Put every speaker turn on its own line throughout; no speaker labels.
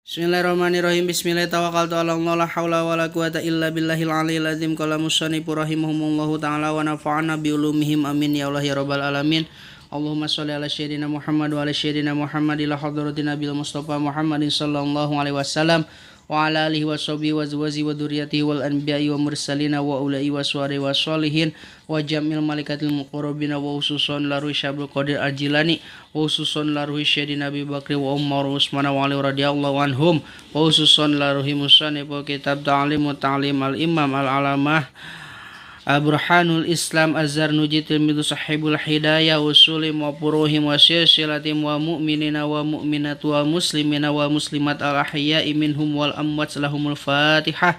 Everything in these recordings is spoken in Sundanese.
Bismillahirrahmanirrahim. Bismillah tawakkaltu ala Allah la haula wala quwata illa billahil aliyil azim. Qala musannifu rahimahumullahu ta'ala wa nafa'ana bi ulumihim amin ya Allah ya rabbal alamin. Allahumma sholli ala sayyidina Muhammad wa ala sayyidina Muhammad ila hadratin nabiyil Mustafa Muhammadin sallallahu alaihi wasallam wa ala alihi wa sahbihi wa azwajihi wa dzurriyyatihi wal anbiya'i wa mursalina wa ulai wa suwari wa sholihin wa jamil malikatil muqarrabina wa khususan laru Syabul Qadir Al-Jilani wa khususan laruhi Sayyidina Abi Bakri wa Umar wa Utsman wa Ali radhiyallahu anhum wa khususan laruhi musannif kitab Ta'lim wa Ta'lim al-Imam al-Alamah Burhanul Islam Az-Zarnuji tilmidu sahibul hidayah usulim wa puruhim wa silsilatim wa mu'minina wa mu'minat wa muslimina wa muslimat al-ahya'i minhum wal amwat lahumul fatihah.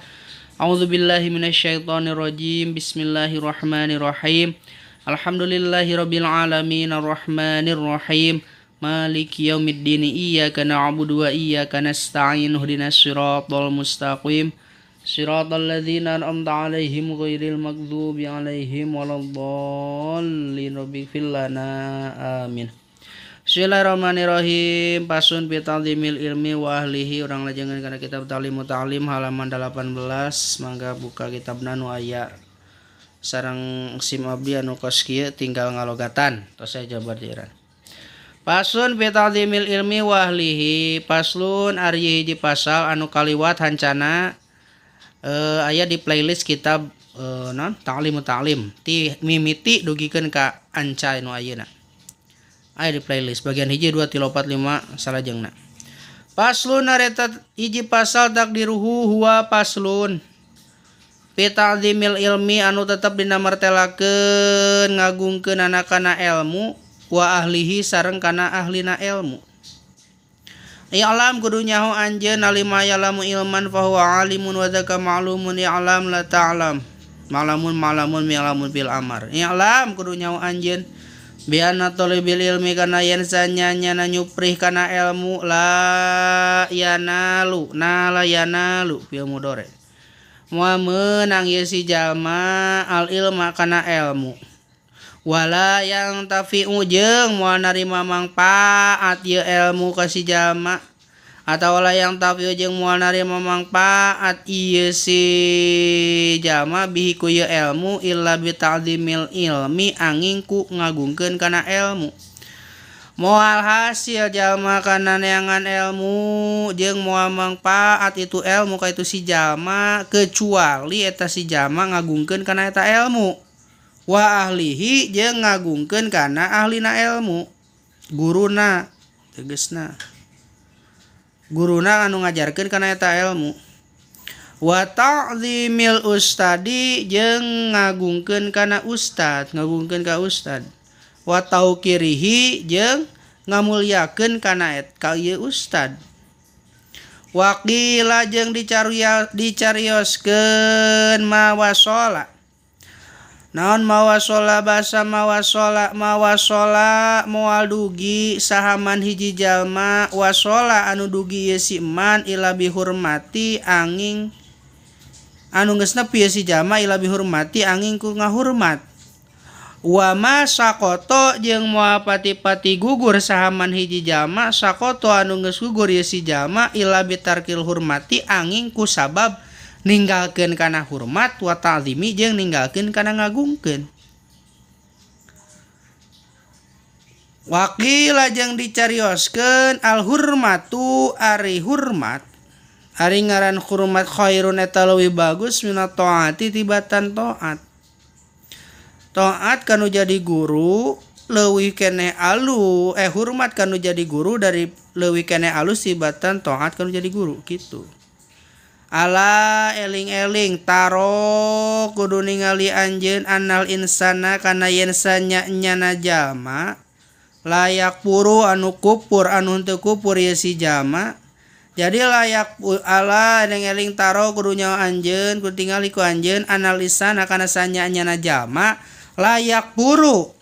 A'udzu billahi minasyaitonir rajim. Bismillahirrahmanirrahim. Alhamdulillahi rabbil alamin arrahmanir rahim. Maliki yaumiddin. Iyyaka na'budu wa iyyaka nasta'in. Ihdinas siratal mustaqim. Siratal ladzina an'amta 'alaihim ghairil maghdubi 'alaihim waladdallin. Rabbighfir lana amin. Bismillahirrahmanirrahim. Pasun fi ta'zimil ilmi wa ahlihi. Urang lajengan kana kitab Ta'lim Ta'lim halaman 18. Mangga buka kitabna nu aya sareng sim abdi anu kos kieu tinggal ngalogatan. Tos saya jabar diiran. Pasun fi ta'zimil ilmi wa ahlihi. Paslun ari hiji pasal anu kaliwat hancana aya di playlist kitab non Ta'lim Ta'lim ti mimiti dugikeun ka anca nu ayeuna. Aya di playlist bagian 1 2 3 4 5 salajengna. Paslun harita hiji pasal takdiruhu huwa paslun fi ta'zimil ilmi anu tetep dina martelakeun ngagungkeunana kana ilmu wa ahlihi sareng kana ahlina ilmu. I'lam kudu nyaho anjeun alima ya'lamu ilman fa huwa alimun wa dzaka ma'lumun i'lam la ta'lam. Ma'lamun ma'lamun mi'lamun bil amar. I'lam kudu nyaho anjeun bi anna talibil ilmi kana yen sanyanya nyuprih kana ilmu la yanalu nala yanalu fil mudore. Moal meunang ye si jalma al ilma kana ilmu. Wala yang tafi'u jeung moal narima mangpaat ieu ilmu ka si jalma atawa la yang tafi'u jeung moal narima mangpaat ieu si jalma bihi ku ieu ilmu illa bi ta'zimil ilmi angin ku ngagungkeun kana ilmu. Moal hasil jalma kana neangan ilmu jeung moal mangpaat itu ilmu ka itu si jalma kecuali eta si jalma ngagungkeun kana eta ilmu. Wa ahlihi jeung ngagungkeun kana ahlina ilmu guruna tegasna guruna anu ngajarkeun kana eta ilmu. Wa ta'zimil ustadi jeung ngagungkeun kana ustad ngagungkeun ka ustad. Wa tauqirihi jeung ngamulyakeun kana ka ieu ustad. Wa qila jeung dicarioskeun mawasola naon mawasola basa mawasola mawasola moal dugi sahaman hiji jalma wasola anu dugi ye si man ila bihurmati angin anu geus nepi ye si jalma ila bihurmati angin ku ngahurmat. Wa ma sakoto jeung moal pati-pati gugur sahaman hiji jalma sakoto anu geus gugur ye si jalma ila bitarkil hurmati angin ku sabab ninggalkeun kana hormat wa ta'zimi jeung ninggalkeun kana ngagungkeun. Waqila jeung dicarioskeun al hurmatu ari hurmat ari ngaran hurmat khairun eta leuwih bagus minat taati tibatan taat. Taat kanu jadi guru leuwih keneh alu hormat kanu jadi guru dari leuwih keneh alus tibatan taat kanu jadi guru kitu. Ala eling-eling taro kudu ningali anjeun anal insana kana yen sanya-nyana jalma layak puru anu kupur anu henteu kupur ye si jalma. Jadi layak ala eling-eling taro kudu nyaho anjeun kudu tingali ku anjeun anal insana kana sanya-nyana jalma layak puru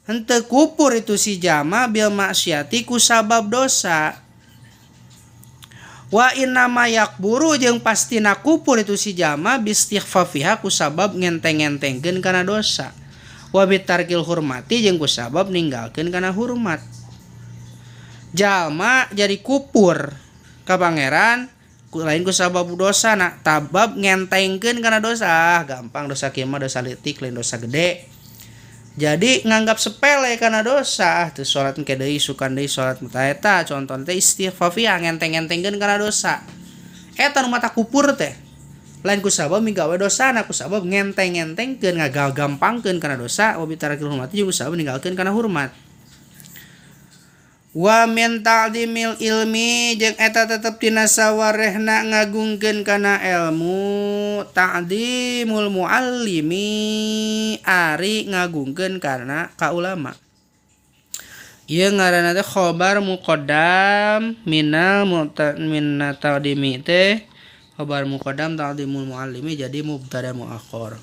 henteu kupur itu si jalma bil maksiati ku sabab dosa. Wa innama yakburu jeung pastina kupur itu si jalma bistighfafiha ku sabab ngenteng-ngentengkeun kana dosa. Wa bitarkil hurmati jeung ku sabab ninggalkeun kana hormat. Jalma jadi kupur Ka pangeran lain ku sabab dosa na tabab ngentengkeun kana dosa gampang dosa kieu mah dosa leutik lain dosa gede. Jadi nganggap sepele kana dosa teu salat engke deui sukan deui salat tah eta contohna teh istighfafiyah ngenteng-ngentengkeun kana dosa. Eta nu mata kupur teh. Lain ku sabab migawe dosana ku sabab ngenteng-ngentengkeun ngagampangkeun kana dosa wa bitarakil hurmati jeung ku sabab ninggalkeun kana hormat. Wa min ta'dimil ilmi jeung eta tetep tina sawarehna ngagungkeun kana ilmu ta'dimul muallimi ari ngagungkeun kana ka ulama. Ieu ngaranna teh khobar muqaddam minal minna ta'dimi teh khobar muqaddam ta'dimul muallimi jadi mubtada muakhir.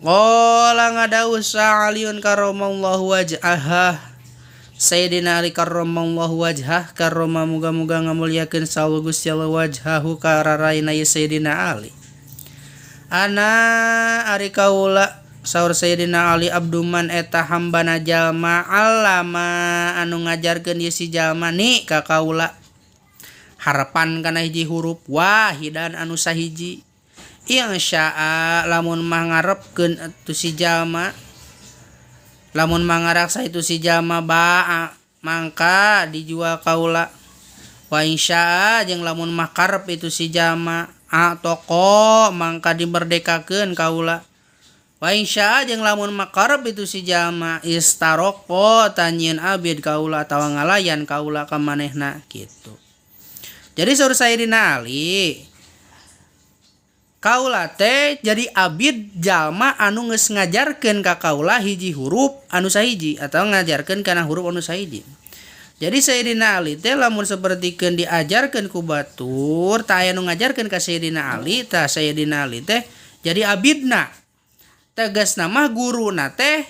Qala ngadawuh Aliun karramallahu wajhaha Sayyidina Ali karramallahu wajhah karrama muga-muga ngamuliakeun sawu Gusti Allah wajhahu kararaina ye Sayyidina Ali. Ana ari kaula saur Sayyidina Ali abduman eta hambana jalma alama anu ngajarkeun ye si jalma ni ka kaula harapan kana hiji huruf wahidan anu sahiji insyaa lamun mah ngarepkeun atuh si jalma lamun mangaraksa itu si jalma ba'a mangka dijual kaula wa insyaa jeung lamun mah karep itu si jalma a toko mangka dimerdekakeun kaula wa insyaa jeung lamun mah karep itu si jalma istaroko tanyieun abid kaula atawa ngalayan kaula ka manehna kitu. Jadi saur Sayyidina Ali kaula teh jadi abid jalma anu geus ngajarkeun ka kaula hiji huruf anu sahiji atau ngajarkeun kana huruf anu sahiji. Jadi Sayyidina Ali teh lamun sapertikeun diajarkeun ku batur tah aya nu ngajarkeun ka Sayyidina Ali tah Sayyidina Ali teh jadi abidna. Tegasna mah guruna teh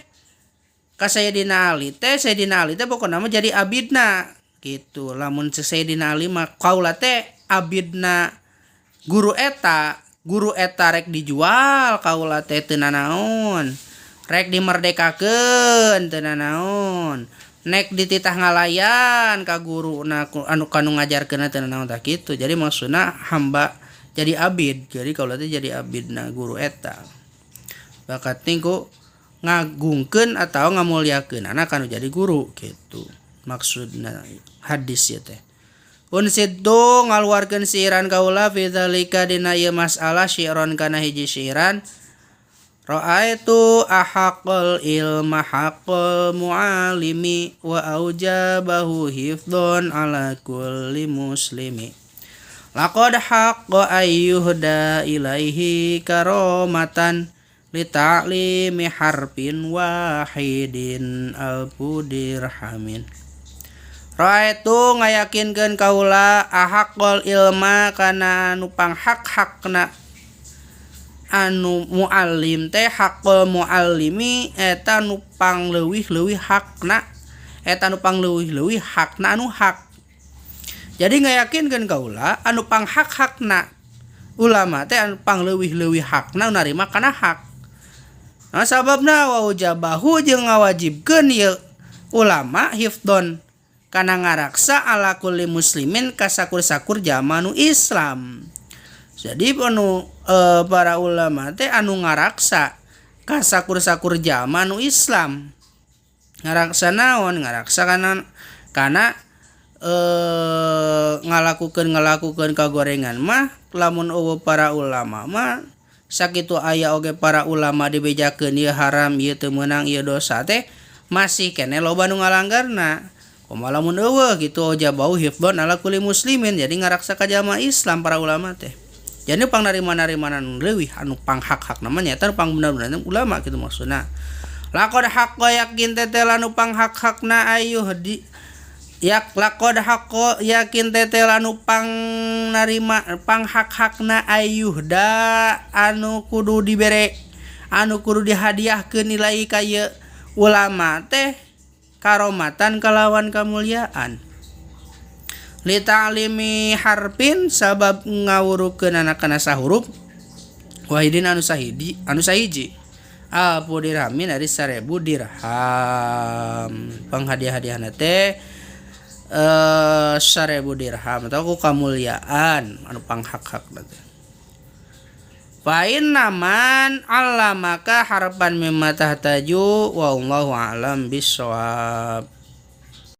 ka Sayyidina Ali teh Sayyidina Ali teh pokona mah jadi abidna gitu. Lamun Sayyidina Ali mah kaula teh abidna guru eta. Guru eta rek dijual kaula teh teu nanaon, rek dimerdekakeun teu nanaon, nek dititah ngalayan ka guru na anu kanu ngajarkeun teu nanaon tah kitu. Jadi maksudna hamba jadi abid. Jadi kaula teh jadi abidna guru eta. Bakat ku ngagungkeun atau ngamuliakeun anak anu jadi guru gitu. Maksudna hadis ieu teh. Unsiddu ngaluarkeun siiran kaula fi dzalika dina ieu masalah syi'ron kana hiji syiiran ra'aitu ahaqal ilma haqqal mu'alimi wa aujabahu hifdhon ala kulli muslimi laqad haqqa ayyuhda ilaihi karamatan li ta'limi harfin wahidin alfu dirhamin. Ra'aitu ngayakinkeun kaula ahaqal ilma kana anu panghak-hakna anu muallim teh haqqal muallimi eta nu pangleuwih-leuwih hakna eta nu pangleuwih-leuwih hakna anu hak. Jadi ngayakinkeun kaula anu panghak-hakna ulama teh anu pangleuwih-leuwih hakna narima kana hak. Nah sababna wa ujabahu jeung ngawajibkeun ieu ulama hifdon kana ngaraksa ala kulli muslimin kasakur-sakur jalma nu Islam. Jadi anu para ulama teh anu ngaraksa kasakur-sakur jalma nu Islam. Ngaraksa naon? Ngaraksa kana ngalakukeun kagorengan mah lamun eueuh para ulama mah sakitu aya oge para ulama dibejakeun ieu haram ieu teu meunang ieu dosa teh masih keneh loba nu ngalanggarna. Kumaha lamun eueuh gitu ojabau hifdhon ala kulli muslimin jadi ngaraksa ka jalma Islam para ulama teh. Jadi pang narima-narima anu leuwih anu panghak-hak namanya eta pang bener-bener ulama gitu maksudna. Laqad haqqa yakin teh anu panghak-hakna ayuh di yak laqad haqqa yakin teh anu pang narima panghak-hakna ayuhda anu kudu dibere anu kudu dihadiahkeun nilai ka ieu ulama teh karomatan kalawan kamuliaan. Li ta'limi harfin sabab ngawurukeun anak kana sahuruf wahidin anu sahiji anu sahiji alfu dirhamin ari 1000 dirham. Panghadiah-hadiahna teh 1000 dirham atau ku kamuliaan anu panghak-hak teh. Fa inna man 'allamaka harfan mimma tahtaju, wallahu a'lam bissawab.